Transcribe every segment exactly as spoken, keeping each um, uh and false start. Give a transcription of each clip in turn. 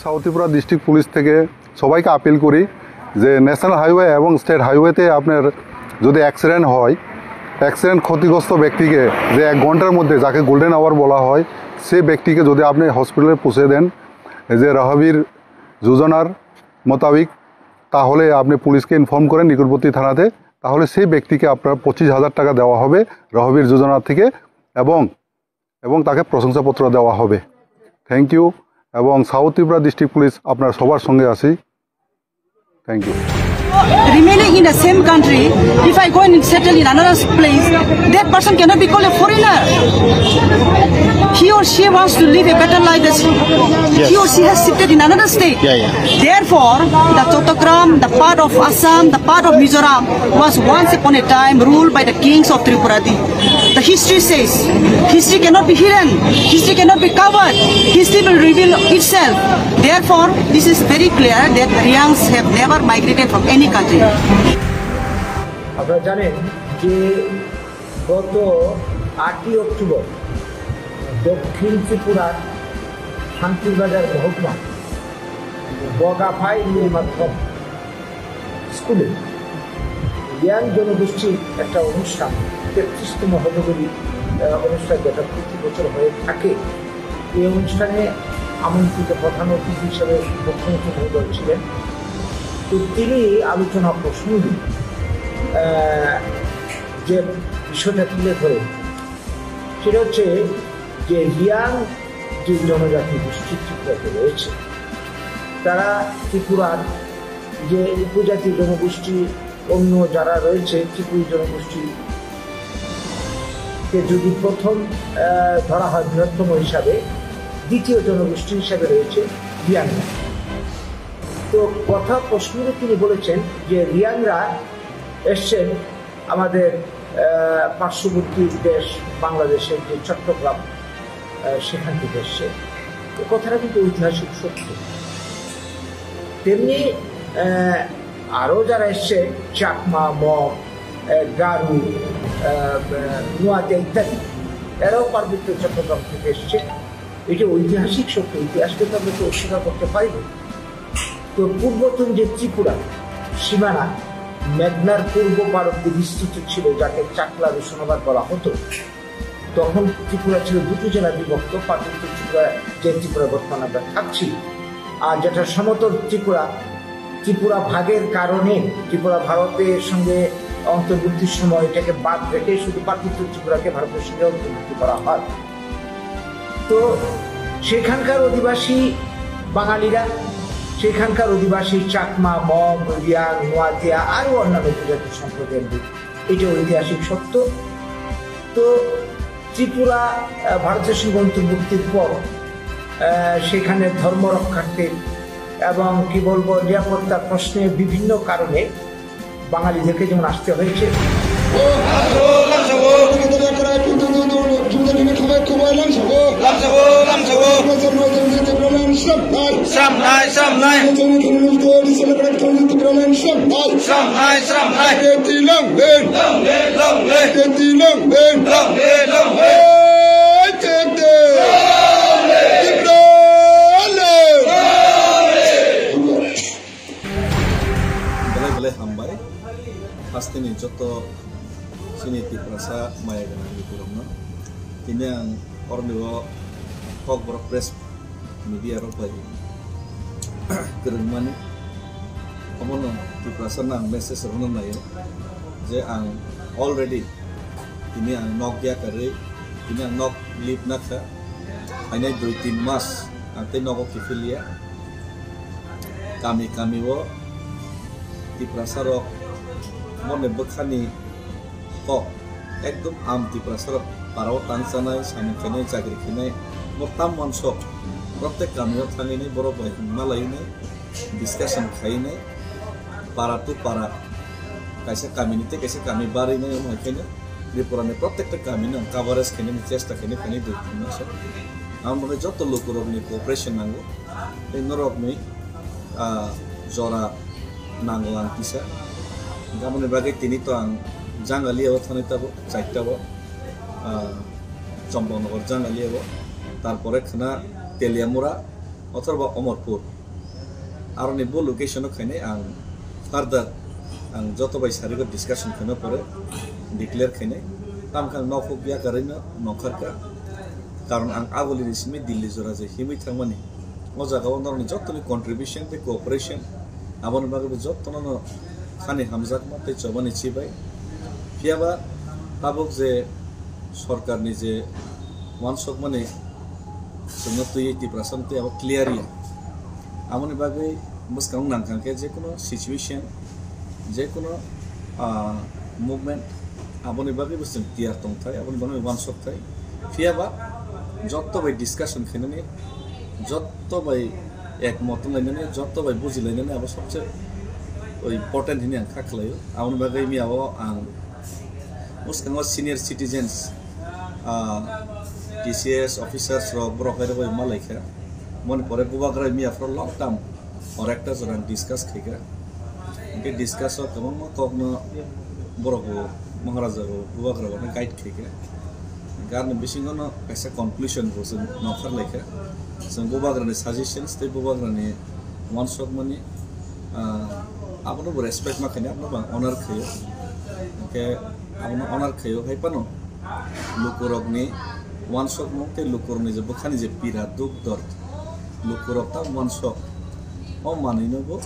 সাউথ Tripura district police থেকে সবাইকে আপিল করি যে ন্যাশনাল হাইওয়ে এবং স্টেট হাইওয়েতে আপনার যদি অ্যাক্সিডেন্ট হয়, অ্যাক্সিডেন্ট ক্ষতিগ্রস্ত ব্যক্তিকে যে এক ঘন্টার মধ্যে, যাকে গোল্ডেন আওয়ার বলা হয়, সেই ব্যক্তিকে যদি আপনি হসপিটালে পৌঁছে দেন, এই যে রহবির যোজনার মোতাবেক, তাহলে আপনি পুলিশকে ইনফর্ম করেন নিকটবর্তী থানাতে, তাহলে সেই ব্যক্তিকে আপনার পঁচিশ হাজার টাকা দেওয়া হবে রহবির যোজনা থেকে এবং এবং তাকে প্রশংসাপত্র দেওয়া হবে। Thank you. এবং সাউথ ত্রিপুরা ডিস্ট্রিক্ট পুলিশ আপনার সবার সঙ্গে আছি। Thank you. Remaining in the same country, if I go and settle in another place, that person cannot be called a foreigner. He or she wants to live a better life as he or she has shifted in another state. Yeah, yeah. Therefore, the Chattogram, the part of Assam, the part of Mizoram was once upon a time ruled by the kings of Tripuradi. The history says, history cannot be hidden, history cannot be covered, history will reveal itself. Therefore, this is very clear that Riangs have never migrated from any country. আপনারা জানেন যে গত আটই অক্টোবর দক্ষিণ ত্রিপুরার শান্তিরবাজার মহকুমা বগাফাই নীলমাধব স্কুলে রিয়াং জনগোষ্ঠীর একটা অনুষ্ঠান, তেত্রিশতম হতগরি অনুষ্ঠান, যেটা প্রতি বছর হয়ে থাকে। এই অনুষ্ঠানে আমন্ত্রিত প্রধান অতিথি হিসেবে মুখ্যমন্ত্রী মহোদয় ছিলেন। তো তিনি আলোচনা প্রসঙ্গে যে বিষয়টা তুলে ধরেন, সেটা হচ্ছে যে রিয়াং যে জনজাতি গোষ্ঠী ত্রিপুরাতে রয়েছে, তারা ত্রিপুরার যে উপজাতি জনগোষ্ঠী, অন্য যারা রয়েছে ত্রিপুরী জনগোষ্ঠীকে যদি প্রথম ধরা হয় বৃহত্তম হিসাবে, দ্বিতীয় জনগোষ্ঠী হিসাবে রয়েছে রিয়াংরা। তো কথা প্রসঙ্গে তিনি বলেছেন যে রিয়াংরা এসছেন আমাদের পার্শ্ববর্তী দেশ বাংলাদেশের যে চট্টগ্রাম, সেখান থেকে এসছে। এ কথাটা কিন্তু ঐতিহাসিক সত্য। তেমনি আরও যারা এসছে, চাকমা, মগ, গারু, নোয়াতে ইত্যাদি, এরাও পার্বত্য চট্টগ্রাম থেকে এসছে। এটা ঐতিহাসিক সত্য, ইতিহাসকে তো আমরা তো অস্বীকার করতে পারি না। তো পূর্বতন যে ত্রিপুরা সীমানা মেঘনার পূর্ব পার অব্দি বিস্তৃত ছিল, যাকে চাকলা রোশনাবাদ বলা হতো। তখন ত্রিপুরা ছিল দুটো জেলা বিভক্ত, পার্বত্য ত্রিপুরা, যে ত্রিপুরা বর্তমানে আমরা থাকছি, আর যেটা সমতল ত্রিপুরা। ত্রিপুরা ভাগের কারণে ত্রিপুরা ভারতের সঙ্গে অন্তর্ভুক্তির সময় এটাকে বাদ রেখে শুধু পার্বত্য ত্রিপুরাকে ভারতের সঙ্গে অন্তর্ভুক্ত করা হয়। তো সেখানকার অধিবাসী বাঙালিরা, সেখানকার অধিবাসী চাকমা, মগ, রিয়াং, নোয়াতিয়া, আরও অন্যান্য উপজাতি সম্প্রদায়ের লোক, এটা ঐতিহাসিক সত্য। তো ত্রিপুরা ভারতের সঙ্গে অন্তর্ভুক্তির পর সেখানে ধর্ম রক্ষার্থে এবং কি বলবো, নিরাপত্তার প্রশ্নে বিভিন্ন কারণে বাঙালিদেরকে যেমন আসতে হয়েছে। Belai belai hambai. Hasteni joto chini Tiprasa maya gwnang lukurokno. Tini ang oroni o Kokborok press media rok bai kwrwngmani. Omono Tiprasa no ang message rwna naio je ang already tini ang nok yakarwi, tini ang nok lip nakha. Phainai dui tin mas ang tei nogo kiphilya. Kami kami o Tiprasa rok mone bwkhani kok ekdom am Tiprasa rok para o tang chanai, samung khainai, chakri khainai, mo tam mansok protek kami o thangwi nai borok bai malai nai, discussion khai nai, para to para, kaisa kami ni tei kaisa kami barwi nai, omo hai khaino Tripura ni protekta kami no coverage khainani chesta khainai khainai dui tin maso. Ang bagwi joto lukurokni cooperation nango. Tei norokni, ah, jora nango ang kisa. Aboni bagwi tini to ang Jangalia o thanai tabuk, chaita o, ah, Chomboknagar Jangalia o. Tarpore khna Teliamura, Othoba Omorpur. Aroni bo location o khainai ang further ang joto bai sarigo discussion khaina pore declare khainai. Tamkhe ang nokhuk yakarino nongkharkha. Karon ang agulini simi Delhi jora je himwi thangmani. O jagao norokni jottoni contribution tei cooperation aboni bagwi bo jottono no khani hamjakma tei chobani chibai. Phiyaba tabuk je sorkarni je uansukmani chwngno twiwi Tiprasano twi abo clear ya. Aboni bagwi bwskango nangkha khe je kono situation, je kono, ah, movement, aboni bagwi bo chwng tiyar tongthai, aboni bagwi uansukthai. Phiyaba jotto bai discussion khainani, jotto bai ekmot wnglainani, jotto bai bujilainani abo sobse important hinwi ang kha khlaio. Aboni bagwi miyao ang bwskango senior citizens, ah, T C S officers rok borok hai rok bai malaikha. Moni pore bubagra miya phoro long term hor ekta jora discuss khaikha. Hingke discuss o kwbangma kokno borok bo Maharaja bo bubagra bo guide khaikha. Hingke aroni bisingo no kaisa conclusion bo chwng nongkhar laikha. Chwng bubagrani suggestions tei bubagrani uansukmani, ah, abono bo respect ma khainai, abono bo ang honor khaio. Hingke abono honor khaio, hai phano lukurokni uansukmung tei lukurokni je bwkhani je pira, duk dor, lukurok ta uansuk, o manwino bo,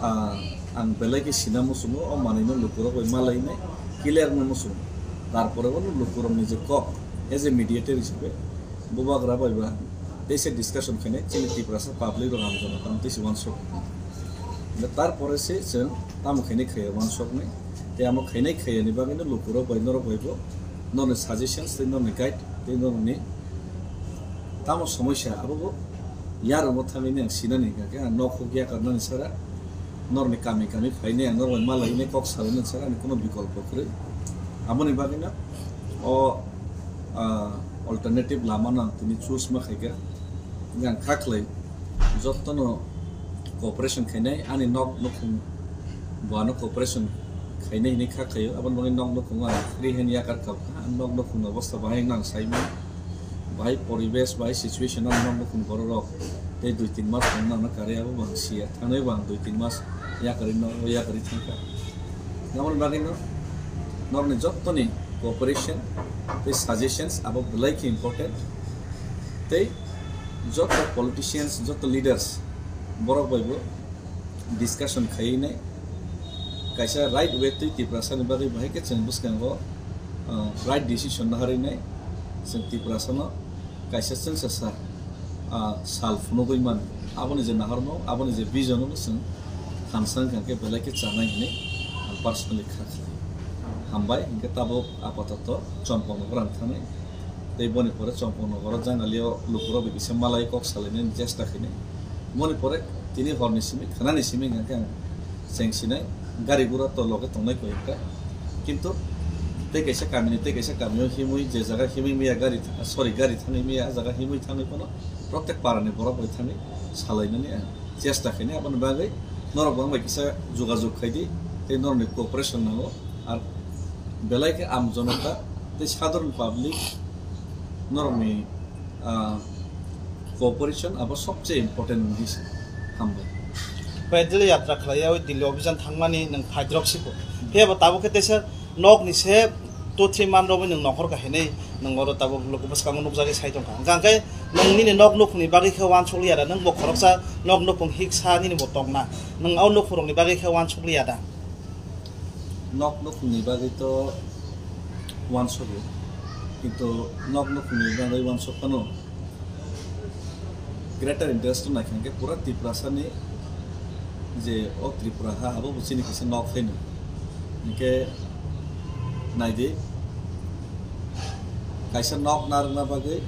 ah, ang belai khe sina muchungo, o manwino lukurok bai malainai, clear wngna muchungo. Tarpore bono lukurokni je kok, as a mediator hisabe, bubagra bai ba teisa discussion khainai, chini Tiprasa public rok hamjana tamo teisa uansuk. Tarpore se chwng tamo khainai khaiya uansuknai. Tei amo khainai khaiyani bagwino lukurok bai norok bai bo norni suggestions tei norni guide tei norni tamo somosya abo bo yarwngwi thangwi ang sinani hwnkha khe ang nok huk yakarnani sara norni kami kami phainai ang norok bai malainai kok salainani sara ani kuno bikolpo kwrwi. Aboni bagwino o, ah, alternative lamano ang tini choose ma khaikha. Ang kha khlai jottono cooperation khainai, ani nok nukhung bo ano cooperation khainai hinwi kha khlaio. Aboni bagwi nok nukhungo ang free hand yakar kha, ang nok nukhungni obostha bahai wngna ang saimano. Bahai poribesh, bahai situation, ang nok nukhung borok rok tei dui tin mas tongna ano karwi abo bo ang siya. Thangnai bo ang dui tin mas yakarwi no, yakarwi thangkha. Aboni bagwi no, norokni jottoni cooperation tei suggestions abo belai khe important. Tei joto politicians, joto leaders borok bai bo discussion khaiwi nai kaisa right way twi Tiprasani bagwi bahai khe chwng bwskango, ah, right decision naharwi nai chwng Tiprasano kaisa chwngsa sa, ah, sal phunugwi mano. Aboni je naharno, aboni je vision no chwng thansa wngkha khe belai khe chanai hinwi ang personally kha khlai. Hambai hinkhe tabuk apatoto Chompong nogor ang thangnai. Tei boni pore Chompong nogoro jangalio lukurok bai kisa malai kok salainani chesta khainai. Boni pore tini horni simi, khwnani simi hingkha khe ang chengsinai, gari gura to loge tongnai koi hingkha. Kintu tei kaisa kamini tei kaisa kamio himwi je jaga himwi miya gari tha-, sorry, gari thangwi miya, ah jaga himwi thangwi phano protek parani borok bai thangwi salainani ang chesta khainai. Aboni bagwi norok bangbai kisa jogajog khaidi tei norokni cooperation nango. Ar belai khe am jonota tei sadharon public norokni, ah, cooperation abo sobse important wngwi se. Hambai. Paidal yatra khlaiya oi Delhi obhijan thangmani nwng phaidrop siko. Phiya bo tabuk khe teisa nokni se two three month rogwi nwng nokhor kahinwi nwng oro tabuk luku bwskango nukjagwi sai tongkha. Hwnkha hwnkhe nwng nini nok nukhungni bagwi khe uansukliya da, nwng bo khoroksa nok nukhung hiksa nini bo tongna. Nwng o nukhungrokni bagwi khe uansukliya da. Nok nukhungni bagwi to uansugo, kintu nok nukhungni bagwi uansuk phano greater interest naikha hwnkhe pura Tiprasani je o Tripura ha abo bo chini kaisa nok phaino. Hwnkhe naidi, kaisa nok narwkna bagwi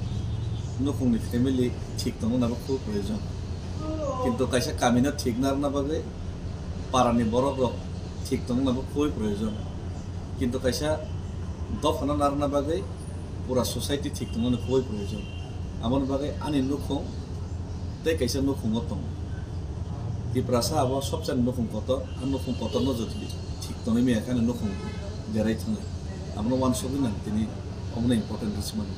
nukhungni family thik tongna bo khub proyojon. Kintu kaisa kamino thik narwkna bagwi parani borok rok thik tongna bo khubui proyojon. Kintu kaisa dophano narwkna bagwi pura society thik tongna khubui proyojon. Aboni bagwi ani nukhung tei kaisa nukhungo tongo. Tiprasa abo sobsani nukhung kotor, a nukhung kotorno jodi thik tongwi maya khe ani nukhung derai thangnai. Abono uansukwi nang tini omono important hinwi se mano.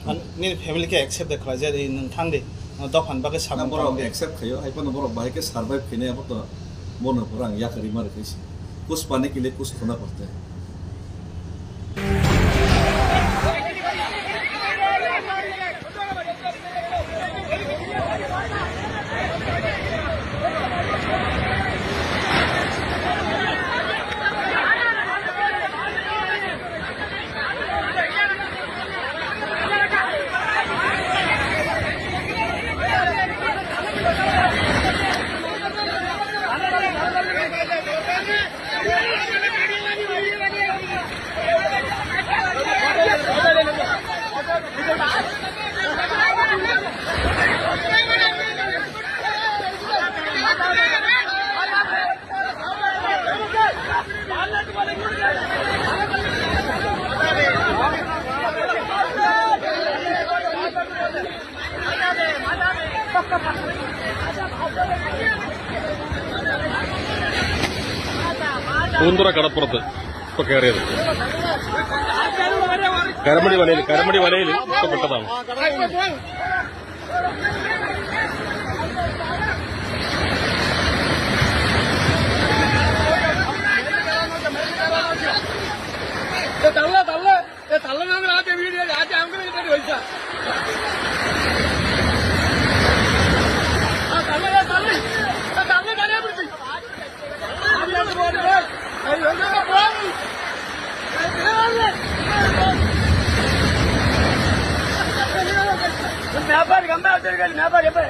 An-, nini family khe accept de khlai, je nwng thang di, Dophani bagwi na samung borok tangwi. Accept khaio, hai phano borok bahai khe survive khainai, abo to bono pura ang yakarwi ma rwkhaisi. Kuch pane ke liye kuch khona padta hai. Undura kada purata. Pakare. Karamadi walele, karamadi walele. Pakata. Dale, dale. Eh, talla no, no, no, video, ya, ya, aunque me lo realiza. Ah, talla, talla, talla, talla, talla, talla. Ay, ay, ay, ay. Me apa, me apa, me apa, me apa.